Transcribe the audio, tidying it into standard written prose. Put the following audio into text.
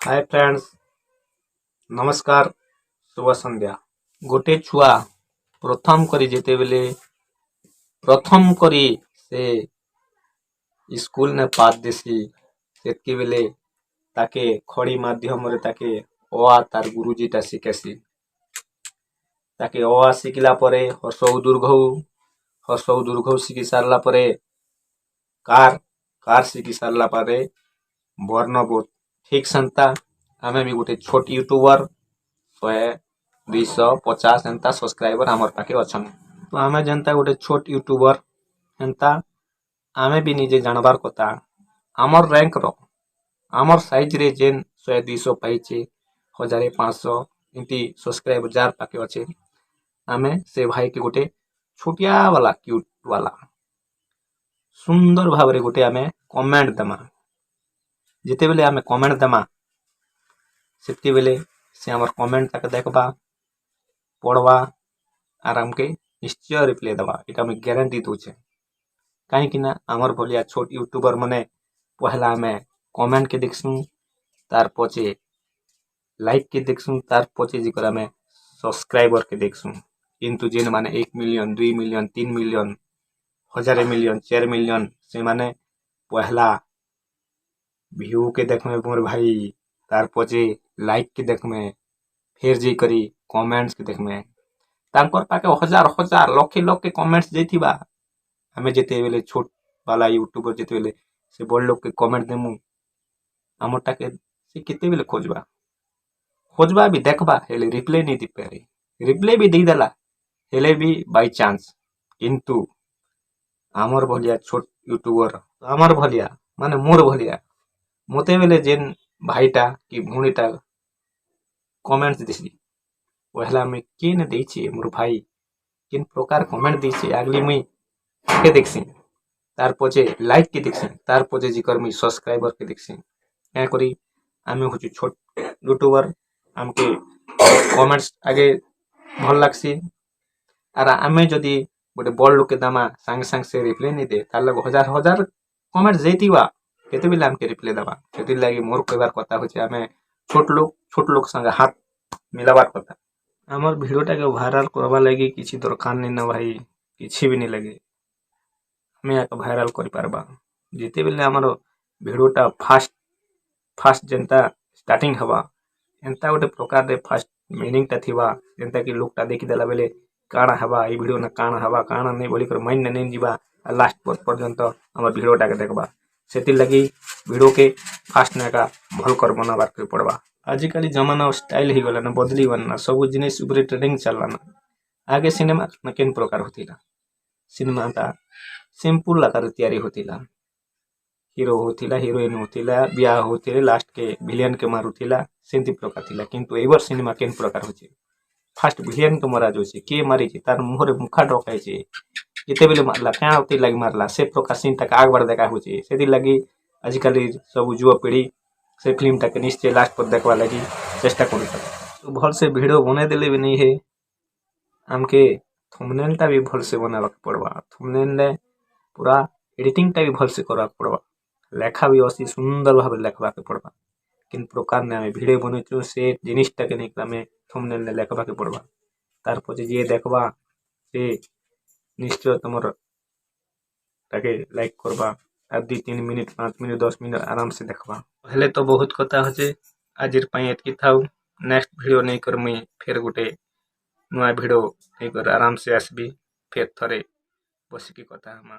ହାଏ friends, ନମସ୍କାର, ଶୁଭ ସନ୍ଧ୍ୟା। ଗୋଟେ ଛୁଆ ପ୍ରଥମ କରି ଯେତେବେଲେ ପ୍ରଥମ କରି ସେ ସ୍କୁଲନେ ପାଦ ଦେସି, ସେତ୍କି ବେଲେ ତାକେ ଖଡ଼ି ମାଧ୍ୟମରେ ତାକେ ଅ ଆ ତାର ଗୁରୁଜୀଟା ଶିଖେସି। ତାକେ ଅ ଆ ଶିଖିଲା ପରେ ହ୍ରସ୍ୱ ଉ ଦୀର୍ଘ ଉ, ହ୍ରସ୍ୱ ଉ ଦୀର୍ଘ ଉ ଶିଖି ସାରିଲା ପରେ କାର, କାର ଶିଖି ସାରିଲା ପରେ ବର୍ଣ୍ଣବୋଧ। ଠିକ୍ ସେନ୍ତା ଆମେ ବି ଗୋଟେ ଛୋଟ ୟୁଟ୍ୟୁବର, 100, 250 ଏନ୍ତା ସବସ୍କ୍ରାଇବର ଆମର ପାଖେ ଅଛନ୍। ତ ଆମେ ଯେନ୍ତା ଗୋଟେ ଛୋଟ ୟୁଟ୍ୟୁବର, ହେନ୍ତା ଆମେ ବି ନିଜେ ଜାଣବାର କଥା, ଆମର୍ ର୍ୟାଙ୍କର, ଆମର୍ ସାଇଜରେ ଯେନ୍ 100, 200 ପାଇଛେ, 1000, 500 ଏମିତି ସବସ୍କ୍ରାଇବର ଯାର ପାଖେ ଅଛେ, ଆମେ ସେ ଭାଇକେ ଗୋଟେ ଛୋଟିଆ ବାଲା, କ୍ୟୁଟ୍ ବାଲା, ସୁନ୍ଦର ଭାବରେ ଗୋଟେ ଆମେ କମେଣ୍ଟ ଦେମା। ଯେତେବେଲେ ଆମେ କମେଣ୍ଟ ଦେମା, ସେତିକିବେଲେ ସେ ଆମର୍ କମେଣ୍ଟଟାକେ ଦେଖବା, ପଢ଼ବା ଆର୍ ଆମକେ ନିଶ୍ଚୟ ରିପ୍ଲାଏ ଦେବା। ଏଇଟା ମୁଇଁ ଗ୍ୟାରେଣ୍ଟି ଦଉଛେ। କାହିଁକି ନା ଆମର୍ ଭଳିଆ ଛୋଟ ୟୁଟ୍ୟୁବର ମାନେ ପହେଲା ଆମେ କମେଣ୍ଟକେ ଦେଖ୍ସୁଁ, ତାର୍ ପଛେ ଲାଇକ୍କେ ଦେଖ୍ସୁଁ, ତାର୍ ପଛେ ଯାଇକରି ଆମେ ସବସ୍କ୍ରାଇବରକେ ଦେଖ୍ସୁଁ। କିନ୍ତୁ ଯେନ୍ ମାନେ 1 million, 2 million, 3 million, 1000 million, 4 million, ସେମାନେ ପହେଲା ଭ୍ୟୁକେ ଦେଖ୍ମେ ମୋର୍ ଭାଇ, ତାର୍ ପଛେ ଲାଇକ୍କେ ଦେଖ୍ମେ, ଫେର୍ ଯାଇକରି କମେଣ୍ଟସ୍କେ ଦେଖ୍ମେ। ତାଙ୍କର୍ ପାଖେ ହଜାର ହଜାର, ଲକ୍ଷେ ଲକ୍ଷେ କମେଣ୍ଟସ୍ ଯାଇଥିବା। ଆମେ ଯେତେବେଲେ ଛୋଟ ବାଲା ୟୁଟ୍ୟୁବର ଯେତେବେଲେ ସେ ବଡ଼ ଲୋକକେ କମେଣ୍ଟ ଦେମୁ, ଆମରଟାକେ ସେ କେତେବେଲେ ଖୋଜବା, ଖୋଜବା ବି, ଦେଖବା, ହେଲେ ରିପ୍ଲାଏ ନେଇ ଦେଇପାରେ। ରିପ୍ଲାଏ ବି ଦେଇଦେଲା ହେଲେ ବି ବାଇଚାନ୍ସ। କିନ୍ତୁ ଆମର୍ ଭଳିଆ ଛୋଟ ୟୁଟ୍ୟୁବର, ଆମର୍ ଭଳିଆ ମାନେ ମୋର୍ ଭଳିଆ, ମତେ ବେଲେ ଯେନ୍ ଭାଇଟା କି ଭଉଣୀଟା କମେଣ୍ଟ ଦେସି, ପହେଲା ମୁଇଁ କେନ୍ ଦେଇଛେ ମୋର୍ ଭାଇ, କେନ୍ ପ୍ରକାର କମେଣ୍ଟ ଦେଇଛେ, ଆଗଲି ମୁଇଁ କେ ଦେଖ୍ସି, ତାର୍ ପଛେ ଲାଇକ୍ କେ ଦେଖ୍ସି, ତାର୍ ପଛେ ଯାଇକରି ମୁଇଁ ସବସ୍କ୍ରାଇବର କେ ଦେଖ୍ସି। କାଁ କରି ଆମେ ହଉଛୁ ଛୋଟ ୟୁଟ୍ୟୁବର, ଆମକେ କମେଣ୍ଟସ୍ ଆଗେ ଭଲ୍ ଲାଗ୍ସି। ଆର୍ ଆମେ ଯଦି ଗୋଟେ ବଡ଼ ଲୋକକେ ଦେମା, ସାଙ୍ଗେ ସାଙ୍ଗେ ସେ ରିପ୍ଲାଏ ନେଇ ଦେ। ତାର୍ ଲାଗି ହଜାର ହଜାର କମେଣ୍ଟ ଯାଇଥିବା, କେତେବେଲେ ଆମକେ ରିପ୍ଲାଏ ଦେବା? ସେଥିର୍ଲାଗି ମୋର୍ କହିବାର କଥା ହଉଛି, ଆମେ ଛୋଟ ଲୋକ, ଛୋଟ ଲୋକ ସାଙ୍ଗେ ହାତ ମିଲାବାର କଥା। ଆମର୍ ଭିଡ଼ିଓଟାକେ ଭାଇରାଲ କରବାର୍ ଲାଗି କିଛି ଦରକାର ନାଇଁ ନା ଭାଇ, କିଛି ବି ନାଇଁ ଲାଗେ। ଆମେ ଏକା ଭାଇରାଲ କରିପାରବା। ଯେତେବେଲେ ଆମର ଭିଡ଼ିଓଟା ଫାଷ୍ଟ ଫାଷ୍ଟ ଯେନ୍ତା ଷ୍ଟାର୍ଟିଂ ହେବା, ଏନ୍ତା ଗୋଟେ ପ୍ରକାରରେ ଫାଷ୍ଟ ମିନିଂଟା ଥିବା, ଯେନ୍ତା କି ଲୋକଟା ଦେଖିଦେଲା ବେଲେ କାଣା ହେବା ଏଇ ଭିଡ଼ିଓ ନା, କାଣା ହେବା କାଣା ନାଇଁ ବୋଲିକରି ମାଇଣ୍ଡ ନେଇ ଯିବା ଆଉ ଲାଷ୍ଟ ପର୍ଯ୍ୟନ୍ତ ଆମର ଭିଡ଼ିଓଟାକେ ଦେଖବା। ସେଥିର୍ଲାଗି ଭିଡ଼ିଓକେ ଫାଷ୍ଟ ନାକା ଭଲ୍ କର ବନାବାର୍କେ ପଡ଼ବା। ଆଜିକାଲି ଜମାନା ଷ୍ଟାଇଲ୍ ହେଇଗଲାନ, ବଦଲି ଗଲାନ, ସବୁ ଜିନିଷ୍ ଉପରେ ଟ୍ରେଣ୍ଡିଂ ଚାଲଲାନ। ଆଗେ ସିନେମା କେନ୍ ପ୍ରକାର ହଉଥିଲା? ସିନେମାଟା ସିମ୍ପଲ୍ ଆକାରରେ ତିଆରି ହଉଥିଲା। ହିରୋ ହଉଥିଲା, ହିରୋଇନ୍ ହଉଥିଲା, ବିହା ହଉଥିଲେ, ଲାଷ୍ଟକେ ଭିଲିଆନକେ ମାରୁଥିଲା, ସେମିତି ପ୍ରକାର ଥିଲା। କିନ୍ତୁ ଏଇବର୍ ସିନେମା କେନ୍ ପ୍ରକାର ହଉଛି? ଫାଷ୍ଟ ଭିଲିଆନକେ ମରା ଯାଉଛି, କିଏ ମାରିଛି, ତାର ମୁହଁରେ ମୁଖା ଡକାଇଛି, କେତେବେଲେ ମାରଲା, କାଁ ଲାଗି ମାରଲା, ସେ ପ୍ରକାର ସିନ୍ଟାକେ ଆଗବାର ଦେଖା ହଉଛି। ସେଥିର୍ଲାଗି ଆଜିକାଲି ସବୁ ଯୁବପିଢ଼ି ସେ ଫିଲ୍ମଟାକେ ନିଶ୍ଚୟ ଲାଷ୍ଟ ପର୍ ଦେଖବାର୍ ଲାଗି ଚେଷ୍ଟା କରୁଛନ୍। ଭଲସେ ଭିଡ଼ିଓ ବନେଇଦେଲେ ବି ନେଇ ହେ, ଆମକେ ଥମ୍ବନେଲ୍ଟା ବି ଭଲସେ ବନାବାକେ ପଡ଼ବା। ଥମ୍ବନେଲ୍ରେ ପୁରା ଏଡ଼ିଟିଂଟା ବି ଭଲସେ କରବାକେ ପଡ଼ବା। ଲେଖା ବି ଅତି ସୁନ୍ଦର ଭାବରେ ଲେଖବାକେ ପଡ଼ବା। କେନ୍ ପ୍ରକାର ଆମେ ଭିଡ଼ିଓ ବନେଇଛୁ, ସେ ଜିନିଷଟାକେ ନେଇକି ଆମେ ଥମ୍ବନେଲ୍ରେ ଲେଖବାକେ ପଡ଼ବା। ତାର୍ ପଛେ ଯିଏ ଦେଖବା, ସେ ନିଶ୍ଚୟ ତମର ତାକେ ଲାଇକ୍ କରବା ଆର୍ 2, 3 ମିନିଟ୍, 5 ମିନିଟ୍, 10 ମିନିଟ୍ ଆରାମସେ ଦେଖବା। ହେଲେ ତ ବହୁତ କଥା ହଉଛେ, ଆଜିର ପାଇଁ ଏତ୍କି ଥାଉ। ନେକ୍ସଟ ଭିଡ଼ିଓ ନେଇକରି ମୁଇଁ ଫେର୍ ଗୋଟେ ନୂଆ ଭିଡ଼ିଓ ନେଇକରି ଆରାମସେ ଆସିବି। ଫେର୍ ଥରେ ବସିକି କଥା ହେମା।